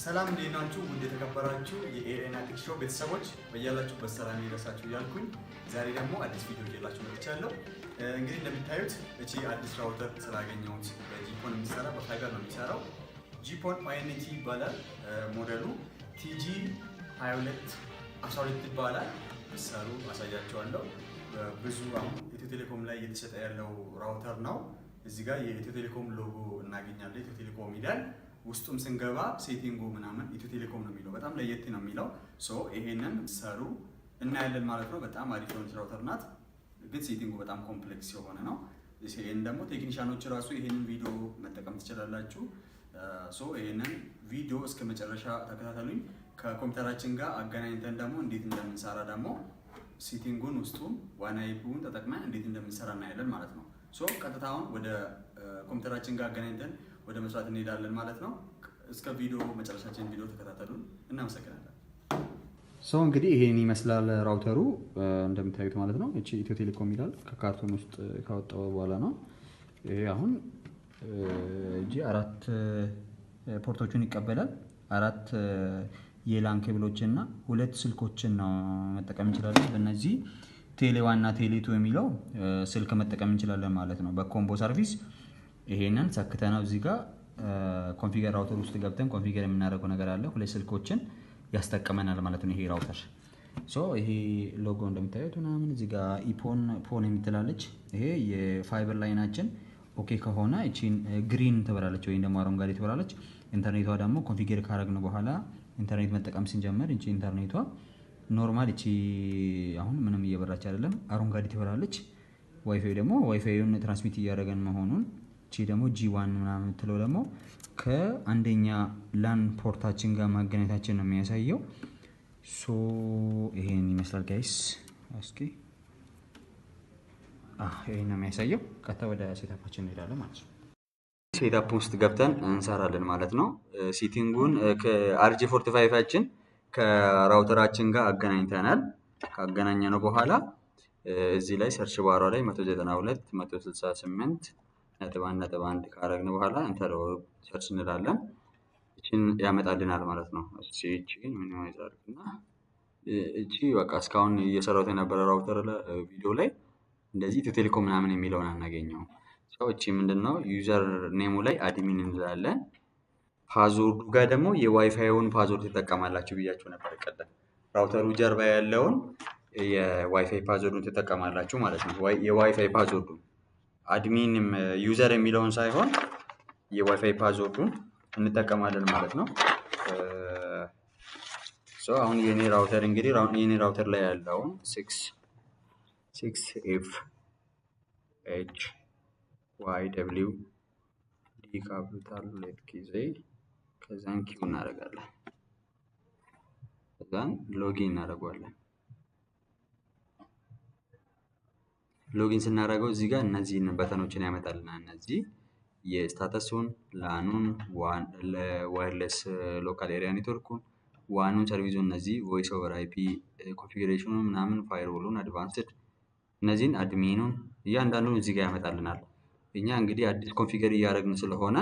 ሰላም እንዴት ናችሁ? ውድ የተከበራችሁ የኤኤን ቴክ ሾው ቤተሰቦች በያላችሁበት ሰላም ይድረሳችሁ እያልኩኝ ዛሬ ደግሞ አዲስ ቪዲዮ ይዤላችሁ መጥቻለሁ። እንግዲህ እንደምታዩት እቺ አዲስ router ስላገኘሁት በ GPON የሚሰራ፣ በፋይበር ነው የሚሰራው። GPON ONT ይባላል። ሞዴሉ TG 22 12 ይባላል። ምሳሉ አሳያችኋለሁ። ብዙ አሁን ኢትዮ ቴሌኮም ላይ እየተሸጠ ያለው router ነው። እዚህ ጋር የኢትዮ ቴሌኮም ሎጎ እናገኛለን። ኢትዮ ቴሌኮም ይላል። ውስጡም ስንገባ setting ኡ ምናምን ኢትዮ ቴሌኮም ነው የሚለው። በጣም ለየት ነው የሚለው። So ይሄንን ሰሩ እናያለን ማለት ነው። በጣም አሪፍ የሆነች router ናት፣ ግን setting ኡ በጣም complex የሆነ ነው። ይሄን ደግሞ technician ኦች ራሱ ይሄንን ቪዲዮ መጠቀም ትችላላችሁ። So ይሄንን ቪዲዮ እስከ መጨረሻ ተከታተሉኝ። ከኮምፒውተራችን ጋር አገናኝተን ደግሞ እንዴት እንደምንሰራ ደግሞ setting ኡን ውስጡን WAN IP ውን ተጠቅመን እንዴት እንደምንሰራ እናያለን ማለት ነው። So ቀጥታውን ወደ ኮምፒውተራችን ጋር አገናኝተን ወደ መስራት እንሄዳለን ማለት ነው። እስከ ቪዲዮ መጨረሻችን ቪዲዮ ተከታተሉን። እናመሰግናለን። So እንግዲህ ይሄን ይመስላል router ኡ እንደምታዩት ማለት ነው። እቺ ኢትዮ ቴሌኮም ይላል፣ ከካርቶን ውስጥ ካወጣው በኋላ ነው። ይሄ አሁን እጂ አራት port ኦቹን ይቀበላል። አራት የ LAN ኬብሎችን እና ሁለት ስልኮችን ነው መጠቀም እንችላለን። በእነዚህ ቴሌ 1 እና ቴሌ 2 የሚለው ስልክ መጠቀም እንችላለን ማለት ነው። በ combo service ይሄንን ሰክተነው እዚህ ጋር configure router ውስጥ ገብተን configure የምናደርገው ነገር አለ። ሁለት ስልኮችን ያስጠቅመናል ማለት ነው ይሄ router። So ይሄ ሎጎ እንደምታዩት ምናምን እዚህ ጋር EPON PON የምትላለች፣ ይሄ የ fiber line ኣችን okay ከሆነ እቺን green ትበራለች ወይም ደግሞ አረንጓዴ ትበራለች። ኢንተርኔቷ ደግሞ configure ካረግን በኋላ ኢንተርኔት መጠቀም ስንጀምር እቺ ኢንተርኔቷ normal፣ እቺ አሁን ምንም እየበራች አይደለም፣ አረንጓዴ ትበራለች። ዋይፋይ ደግሞ WiFi ዩን transmit እያደረገን መሆኑን፣ እቺ ደግሞ G1 ምናምን የምትለው ደግሞ ከአንደኛ LAN port ኣችን ጋር ማገናኘታችን ነው የሚያሳየው። So ይሄን ይመስላል guys። እስኪ ይሄን ነው የሚያሳየው። ቀጥታ ወደ setup ኣችን እንሄዳለን ማለት ነው። Setup ውስጥ ገብተን እንሰራለን ማለት ነው። Setting ኡን ከ RJ 45 ኣችን ከ router ኣችን ጋር አገናኝተናል። ካገናኘነው በኋላ እዚህ ላይ search bar ዋ ላይ 192 168.1.1 ካረግን በኋላ enter search እንላለን። እቺን ያመጣልናል ማለት ነው። እቺ እቺን minimize አድርግና እቺ በቃ እስካሁን እየሰራሁት የነበረ router ቪዲዮ ላይ እንደዚህ ኢትዮ ቴሌኮም ምናምን የሚለውን አናገኘውም። So እቺ ምንድነው user name ኡ ላይ admin እንላለን። Password ኡ ጋር ደግሞ የ WiFi ውን password ትጠቀማላችሁ ብያችሁ ነበር ቀደም። Router ኡ ጀርባ ያለውን የ WiFi password ኡን ትጠቀማላችሁ ማለት ነው። የ WiFi password ኡን፣ admin user የሚለውን ሳይሆን የ WiFi password ኡን እንጠቀማለን ማለት ነው። So አሁን የኔ router እንግዲህ የኔ router ላይ ያለውን 6 6 F H Y W D capital ሁለት ጊዜ፣ ከዛን Q እናደርጋለን። ከዛን login እናደርገዋለን። Login ስናደርገው እዚህ ጋር እነዚህን button ኦችን ያመጣልናል። እነዚህ የስታተሱን፣ ላኑን፣ ዋይርለስ ሎካል ኤሪያ ኔትወርኩን፣ ዋኑን፣ ሰርቪሱን፣ እነዚህ voice over IP configuration ኡን ምናምን፣ firewall ኡን፣ advanced፣ እነዚህን admin ኡን እያንዳንዱን እዚህ ጋር ያመጣልናል። እኛ እንግዲህ አዲስ configure እያደረግን ስለሆነ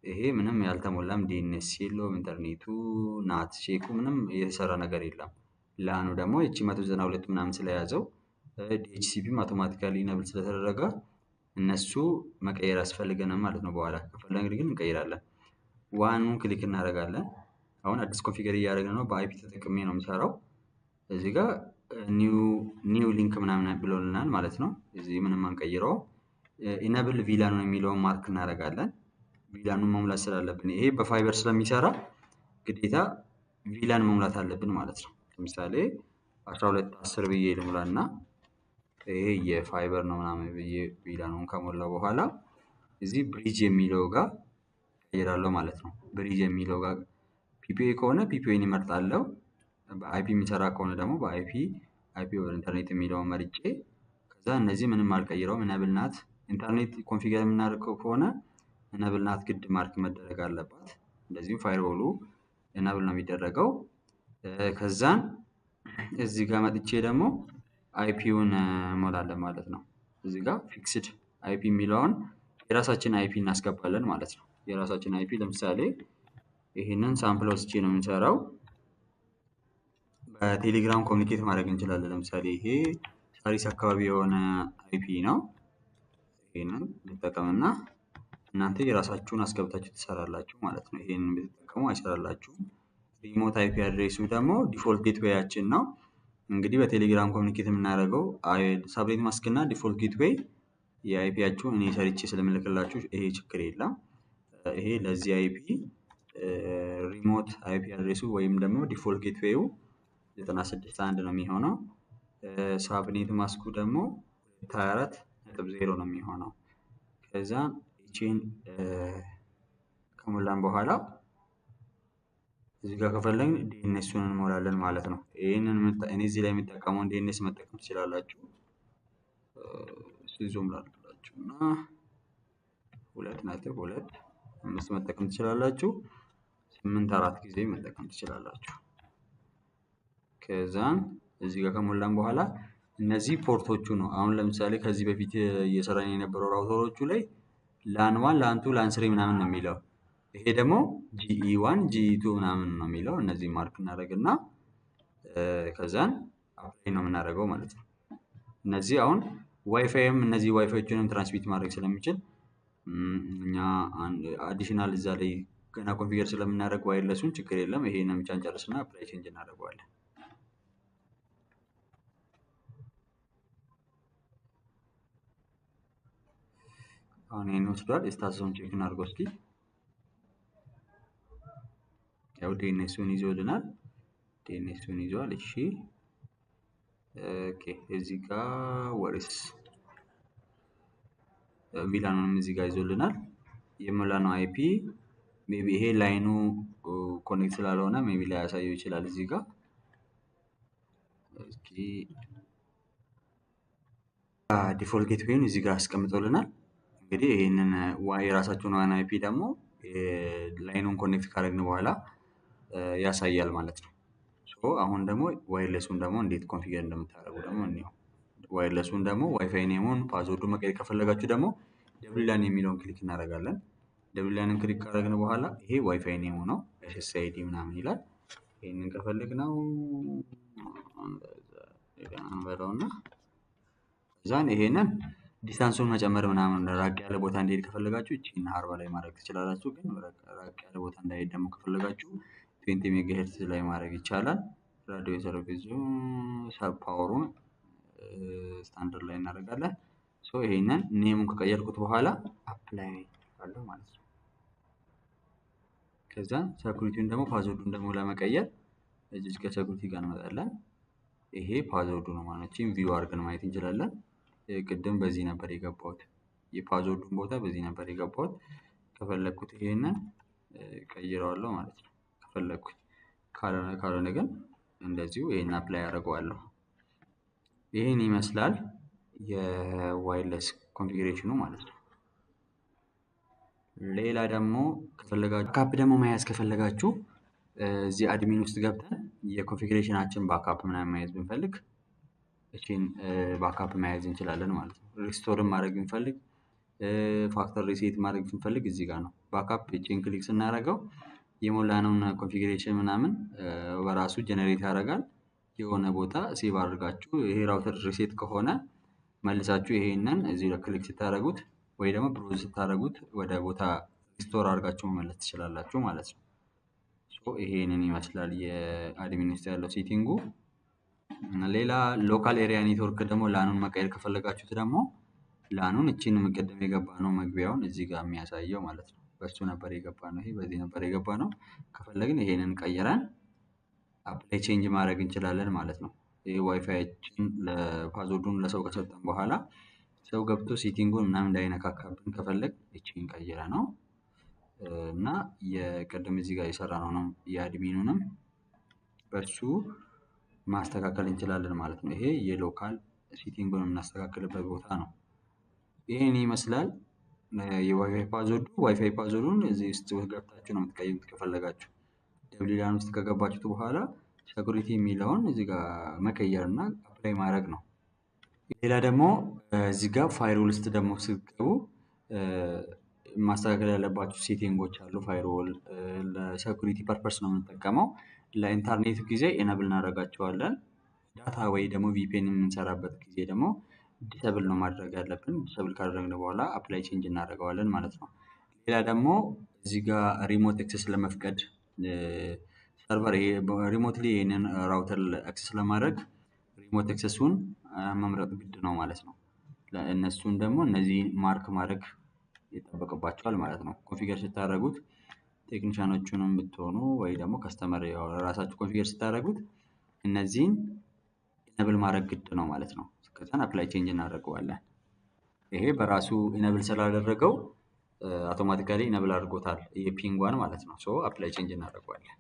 ይሄ ምንም ያልተሞላም፣ DNS የለውም፣ ኢንተርኔቱ NAT check ኡ ምንም የተሰራ ነገር የለም። LAN ኡ ደግሞ እቺ 192 ምናምን ስለያዘው DHCP ም automatically enable ስለተደረገ እነሱ መቀየር አስፈልገንም ማለት ነው። በኋላ ከፈለግን ግን እንቀይራለን። WAN ኡን click እናደርጋለን። አሁን አዲስ configure እያደረግን ነው። በ IP ተጠቅሜ ነው የምሰራው። እዚህ ጋር new link ምናምን ብሎልናል ማለት ነው። እዚህ ምንም አንቀይረው። Enable VLAN ኡን የሚለውን mark እናደርጋለን። VLAN ኡን መሙላት ስላለብን፣ ይሄ በፋይበር ስለሚሰራ ግዴታ VLAN መሙላት አለብን ማለት ነው። ለምሳሌ 12 10 ብዬ ልሙላና ይሄ የፋይበር ነው ምናምን ብዬ VLAN ኡን ከሞላ በኋላ እዚህ bridge የሚለው ጋር ቀይራለሁ ማለት ነው። Bridge የሚለው ጋር PPPoE ከሆነ PPPoE ን ይመርጣለሁ። በ IP የሚሰራ ከሆነ ደግሞ በ IP፣ IP over internet የሚለውን መርጬ ከዛ እነዚህ ምንም አልቀይረውም። Enable NAT፣ ኢንተርኔት configure የምናደርገው ከሆነ enable NAT ግድ mark መደረግ አለባት። እንደዚሁም firewall ኡ enable ነው የሚደረገው። ከዛን እዚህ ጋር መጥቼ ደግሞ IP ውን እሞላለን ማለት ነው። እዚህ ጋር fixed IP የሚለውን የራሳችን IP እናስገባለን ማለት ነው። የራሳችን IP ለምሳሌ ይሄንን sample ወስጄ ነው የምንሰራው። በቴሌግራም communicate ማድረግ እንችላለን። ለምሳሌ ይሄ ሳሪስ አካባቢ የሆነ IP ነው። ይሄንን ልጠቀምና እናንተ የራሳችሁን አስገብታችሁ ትሰራላችሁ ማለት ነው። ይሄንን ብትጠቀሙ አይሰራላችሁም። Remote IP address ኡ ደግሞ default gateway ያችን ነው። እንግዲህ በቴሌግራም communicate የምናደርገው subnet mask እና default gateway የ IP ያችሁን እኔ ሰርቼ ስለምልክላችሁ ይሄ ችግር የለም። ይሄ ለዚህ IP remote IP address ኡ ወይም ደግሞ default gateway ው 96.1 ነው የሚሆነው። Subnet mask ኡ ደግሞ 24.0 ነው የሚሆነው። ከዛ ይቺን ከሞላን በኋላ እዚህ ጋር ከፈለግን DNS ኡን እንሞላለን ማለት ነው። ይሄንን እኔ እዚህ ላይ የምጠቀመውን DNS መጠቀም ትችላላችሁ። Zoom ላድርግላችሁ እና 2.25 መጠቀም ትችላላችሁ። 8.4 ጊዜ መጠቀም ትችላላችሁ። ከዛን እዚህ ጋር ከሞላን በኋላ እነዚህ port ኦቹ ነው። አሁን ለምሳሌ ከዚህ በፊት እየሰራን የነበረው router ኦቹ ላይ LAN 1 LAN 2 LAN 3 ምናምን ነው የሚለው። ይሄ ደግሞ GE 1 GE 2 ምናምን ነው የሚለው። እነዚህ mark እናደርግና ከዛን apply ነው የምናደርገው ማለት ነው። እነዚህ አሁን ዋይፋይም እነዚህ WiFi ዎችንም transmit ማድረግ ስለሚችል እኛ additional እዛ ላይ ገና configure ስለምናደርግ wireless ኡን ችግር የለም። ይሄንን ብቻ እንጨርስና apply change እናደርገዋለን። አሁን ይሄን ወስዷል። Status ኡን check እናድርገው እስኪ። ያው DNS ኡን ይዞልናል። DNS ኡን ይዟል። እሺ okay። እዚህ ጋር ወርስ VLAN ኡንም እዚህ ጋር ይዞልናል። የሞላነው IP maybe ይሄ line ኡ connect ስላልሆነ maybe ላያሳየው ይችላል። እዚህ ጋር እስኪ default gateway ን እዚህ ጋር አስቀምጦልናል። እንግዲህ ይሄንን የራሳችሁን WAN IP ደግሞ line ኡን connect ካደረግን በኋላ ያሳያል ማለት ነው። So አሁን ደግሞ wireless ኡን ደግሞ እንዴት configure እንደምታደርጉ ደግሞ እንየው። Wireless ኡን ደግሞ WiFi name ኡን password ኡን መቀየር ከፈለጋችሁ ደግሞ WLAN የሚለውን click እናደርጋለን። WLAN ን click ካደረግን በኋላ ይሄ WiFi name ኡ ነው፣ SSID ምናምን ይላል። ይሄንን ከፈለግነው እንበለውና እዛን ይሄንን distance ኡን መጨመር ምናምን ራቅ ያለ ቦታ እንዲሄድ ከፈለጋችሁ እቺን 40 ላይ ማድረግ ትችላላችሁ። ግን ራቅ ያለ ቦታ እንዳይሄድ ደግሞ ከፈለጋችሁ 20 ሜጋሄርትዝ ላይ ማድረግ ይቻላል። Radio service ኡ sub power ኡን ስታንዳርድ ላይ እናደርጋለን። So ይሄንን name ኡን ከቀየርኩት በኋላ apply አለው ማለት ነው። ከዛ security ውን ደግሞ password ኡን ደግሞ ለመቀየር እዚህ ጋር security ጋር እንመጣለን። ይሄ password ኡ ነው ማለት ነው። View አድርገን ማየት እንችላለን። ቅድም በዚህ ነበር የገባሁት። የ password ኡን ቦታ በዚህ ነበር የገባሁት። ከፈለኩት ይሄንን ቀይረዋለሁ ማለት ነው። ከፈለኩት ካልሆነ ግን እንደዚሁ ይሄን apply አደርገዋለሁ። ይሄን ይመስላል የ wireless configuration ኡ ማለት ነው። ሌላ ደግሞ ከፈለጋችሁ backup ደግሞ መያዝ ከፈለጋችሁ እዚህ admin ውስጥ ገብተን የ configuration ኣችን backup ምናምን መያዝ ብንፈልግ እቺን backup መያዝ እንችላለን ማለት ነው። Restore ማድረግ ብንፈልግ factory reset ማድረግ ብንፈልግ እዚህ ጋር ነው። Backup እቺን click ስናደርገው የሞላነውን configuration ምናምን በራሱ generate ያደርጋል። የሆነ ቦታ save አድርጋችሁ ይሄ router reset ከሆነ መልሳችሁ ይሄንን እዚህ ላይ click ስታደርጉት ወይ ደግሞ browse ስታደርጉት ወደ ቦታ restore አድርጋችሁ መመለስ ትችላላችሁ ማለት ነው። So ይሄንን ይመስላል የ admin ውስጥ ያለው setting ኡ። ሌላ local area network ደግሞ LAN ኡን መቀየር ከፈለጋችሁት ደግሞ LAN ኡን እቺን ቅድም የገባነው መግቢያውን እዚህ ጋር የሚያሳየው ማለት ነው። በሱ ነበር የገባነው፣ ይሄ በዚህ ነበር የገባነው። ከፈለግን ይሄንን ቀይረን apply change ማድረግ እንችላለን ማለት ነው። ይሄ WiFi ያችን ለ password ኡን ለሰው ከሰጠን በኋላ ሰው ገብቶ setting ኡን ምናምን እንዳይነካካብን ከፈለግ እቺን ቀይረ ነው እና የቅድም እዚህ ጋር የሰራነው ነው የ admin ኡንም በሱ ማስተካከል እንችላለን ማለት ነው። ይሄ የ local setting ኡን የምናስተካክልበት ቦታ ነው። ይሄን ይመስላል የ WiFi password ኡ። WiFi password ኡን እዚህ ውስጥ ገብታችሁ ነው የምትቀይሩት ከፈለጋችሁ። WLAN ውስጥ ከገባችሁት በኋላ security የሚለውን እዚህ ጋር መቀየርና apply ማድረግ ነው። ሌላ ደግሞ እዚህ ጋር firewall ውስጥ ደግሞ ስትገቡ ማስተካከል ያለባችሁ setting ኦች አሉ። Firewall ለ security purpose ነው የምንጠቀመው። ለኢንተርኔቱ ጊዜ enable እናደርጋቸዋለን። Data ወይ ደግሞ VPN የምንሰራበት ጊዜ ደግሞ disable ነው ማድረግ ያለብን። Disable ካደረግን በኋላ apply change እናደርገዋለን ማለት ነው። ሌላ ደግሞ እዚህ ጋር remote access ለመፍቀድ server remotely ይህንን router access ለማድረግ remote access ኡን መምረጥ ግድ ነው ማለት ነው። እነሱን ደግሞ እነዚህን mark ማድረግ ይጠበቅባቸዋል ማለት ነው። Configure ስታደርጉት ቴክኒሻኖቹንም ብትሆኑ ወይ ደግሞ customer ራሳችሁ configure ስታደርጉት እነዚህን enable ማድረግ ግድ ነው ማለት ነው። ከዛን apply change እናደርገዋለን። ይሄ በራሱ enable ስላደረገው automatically enable አድርጎታል የ ping ኧን ማለት ነው። So apply change እናደርገዋለን።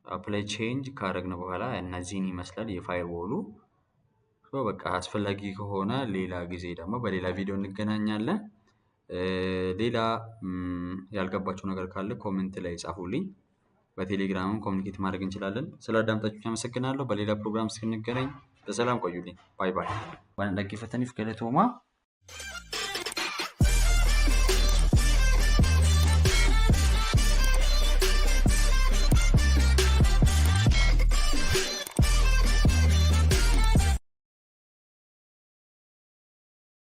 Apply change ካደረግን በኋላ እነዚህን ይመስላል የ firewall ኡ። በቃ አስፈላጊ ከሆነ ሌላ ጊዜ ደግሞ በሌላ ቪዲዮ እንገናኛለን። ሌላ ያልገባችሁ ነገር ካለ comment ላይ ጻፉልኝ። በቴሌግራምም communicate ማድረግ እንችላለን። ስላዳመጣችሁ አመሰግናለሁ። በሌላ ፕሮግራም እስክንገናኝ በሰላም ቆዩልኝ። Bye bye። Waan dhaggeeffataniif galatoomaa.